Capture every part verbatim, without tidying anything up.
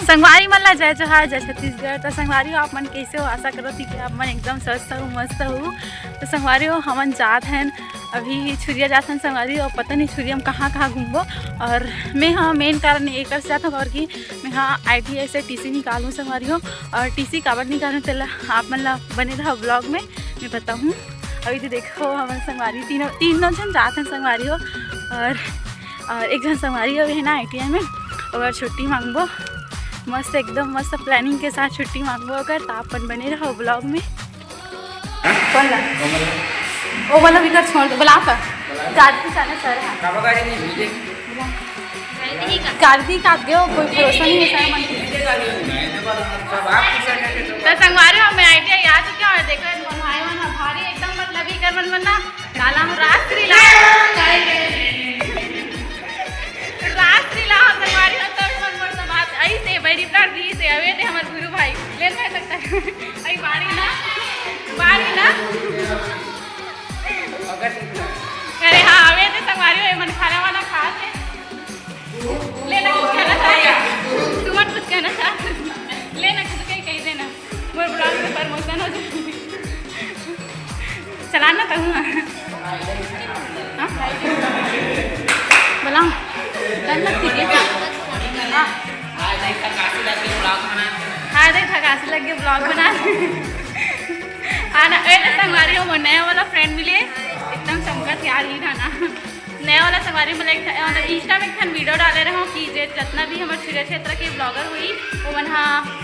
संगवारी मन ला जय जोहार, जय छत्तीसगढ़। तो संगवारी हो, आप मन कैसे हो? आशा करत ही कि आप मन एकदम स्वस्थ हो, मस्त हो। तो संगवारी हो, हमन जात हन, अभी छुरिया जात हन संगवारी हो, पता नहीं छुरिया में कहाँ कहाँ घूमबो। और मैं हाँ main कारण एकर से जात हूँ, काबर कि मैं हाँ ITI से TC निकालूँ संगवारी हो, और TC काबर निकालूँ तेला आप मन ला बने रहा vlog में, मैं बताहूँ। अभी तो देखो हमन संगवारी तीनों, तीनों झन जात हन संगवारी हो, और और एक झन संगवारी अभी है ना ITI में, ओकर छुट्टी मांगबो। मस्त, एकदम मस्त planning के साथ छुट्टी मांगबो ओकर। त आप मन बने रहो vlog में। कौन ला? ओ वाला भी कर छोड़ दो, बुला का। कार्तिक आना सर है। कार्तिक आ गए, कोई भरोसा नहीं है सर मन। तो संगवारी हो, मैं ITI आ चुके हैं और देखो, भाई मन भारी एकदम मतलब ही कर मन मन ना। काला हम राजश्री ला, राजश्री ला संगवारी हो, तब मन मोर से बात आई से बैरी प्राण भी से अवे थे हमर गुरु भाई। ले नहीं सकता। आई बारी ना, बारी ना। अरे हाँ, अवे थे संगवारी हो, मन खाना वाना खा के। लेना कुछ कहना चाहते? सुमन कुछ कहना चाहते? लेना कुछ कहीं, कहीं देना। मोर vlog में promotion हो जाए। चलाना कहूँ। हाँ? बोला। डर लगती है। हाँ। हाँ, देख, थकासी लग गई vlog बना। आना, ए, तो संगवारी हो, मोर नया वाला friend मिले, एकदम चमकत यार ही था ना। नया वाला संगवारी, मतलब, एक ठा-, मतलब, Insta में एक ठन video डाले रहो कि जे जितना भी हमर छुरिया क्षेत्र के vlogger हुई, वो मन हा,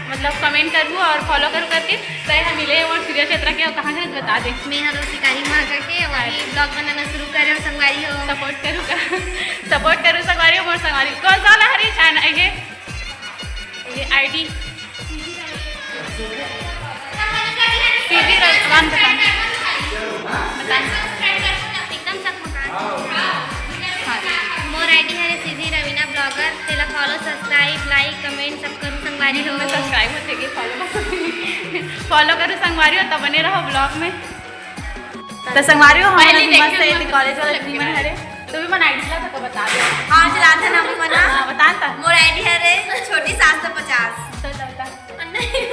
मतलब, comment करू और follow करू करके, तो हम मिले और छुरिया क्षेत्र के, और कहाँ के बता दे। मैं हरो शिकारी माँ करके, और अभी vlog बनाना शुरू करे हो संगवारी हो। Support करू का, support करू संगवारी हो, मोर संगवारी। कौन सा वाला हरी channel है ये? ये ID। सीधी रविना, बता। बता। एकदम चकमका। हाँ। मोर ID हरे सीधी रवीना vlogger। तेला follow, subscribe, like, comment सब करू संगवारी हो। मैं subscribe होते के follow करू। Follow करू संगवारी हो, तब बने रहो vlog में। तो संगवारी हो, हमारे पहली भी मस्त देखे है, हम कॉलेज वाला लोग भी मन हरे। तू भी मन ID ला तो बता दे। हाँ, चलाते ना भी मन। हाँ, बता ना। मोर ID हरे छोटी सात सौ पचास। तो, तो, तो। नहीं।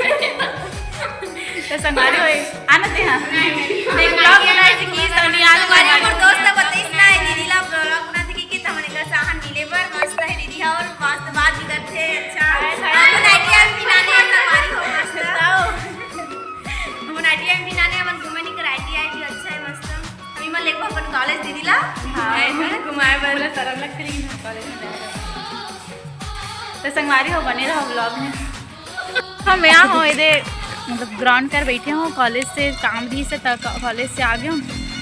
तो संगवारी हो, आना ते हाँ। नहीं, नहीं। देख, vlog बनाए थे कि तो नहीं आना संगवारी, संगवारी। मोर दोस्त बताइस ना, दीदी ला vlog बनाते कि, कि तमने का साहन मिले बर मस्त है दीदी, और मस्त बात भी करते हैं, अच्छा। हाय, हाय। अपन idea भी ना ले संगवारी हो, मस्त। बताओ। हमन ITI में भी नाने, हमन घूमे नहीं कर, ITI भी अच्छा है, मस्त। हम इमा लेगो अपन कॉलेज दीदी ला। हाँ। घुमाए बर। बोला शरम लगथे, लेकिन हम कॉलेज में जाए। तो संगवारी हो, बने रहो vlog में। हम यहाँ हो, इधर मतलब ग्राउंड कर बैठे हो, कॉलेज से काम भी से, तब कॉलेज से आ गए हो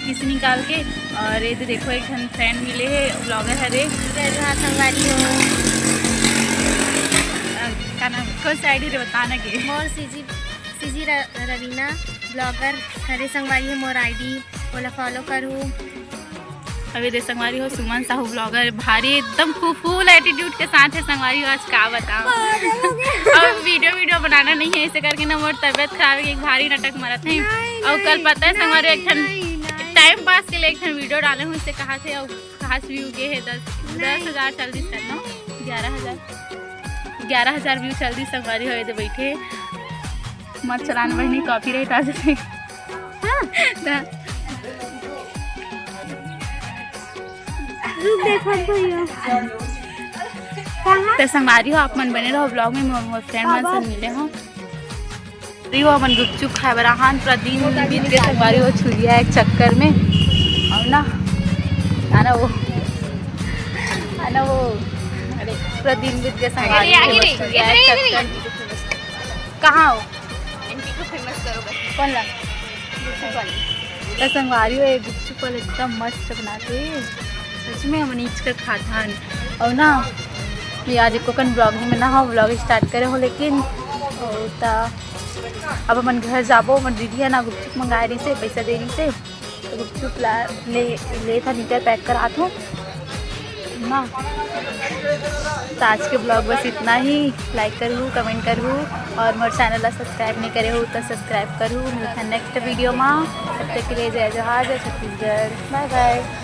किसी निकाल के। और ये तो देखो, एक ठन friend मिले है, vlogger हरे। जय जोहार संगवारी हो। अ, का नाम, कौन सा ID रे, बताना के? मोर सीजी सीजी र-, रवीना vlogger हरे संगवारी हो मोर ID, ओला follow करू। अभी दे संगवारी हो, सुमन साहू vlogger भारी एकदम फू-, full attitude के साथ है संगवारी हो, आज का बताओ। अब video, video बनाना नहीं है, ऐसे करके ना मोर तबियत खराब है, एक भारी नाटक मरत है। नहीं, और कल नहीं, पता है संगवारी हो, एक ठन नहीं, नहीं। Time pass के लिए एक ठन video डाले हूँ, उससे कहा थे और खास view के है दस, नहीं। दस हजार चल रही है ना, ग्यारह हजार, ग्यारह हजार view चल रही संगवारी हो, ये दे बैठे। मत चलान बहिनी, copyright आ जाथे। हाँ। त रुक, देखत भैया। कहाँ? त संगवारी हो, आप मन बने रहो vlog में, मोर, मोर friend मन से मिले हो। रही हो, हमन गुपचुप खाए बर आहान, पूरा दिन बीत के संगवारी हो छुरिया एक चक्कर में। और ना, आना वो, आना वो, अरे, पूरा दिन बीत के संगवारी हो छुरिया एक चक्कर में। कहाँ हो? एमपी को famous करो बस। कौन ला? गुपचुप वाली। त संगवारी हो, ये गुपचुप वाला एकदम मस्त बनाथे। सच में हमन इच कर खाथन। और ना, ये आज एको कन vlog नहीं बना हो, vlog start करे हो, लेकिन और त अब हमन घर जाबो। हमर दीदी है ना, गुपचुप मंगाए रही से, पैसा दे रही से, तो गुपचुप ला, ले, ले था, नीचे pack करात हूँ ना। तो आज के vlog बस इतना ही। Like करू, comment करू और मोर channel ला subscribe नहीं करे हो तो subscribe करू। मिलता next video में, तब तक के लिए जय जोहार, जय छत्तीसगढ़, bye bye।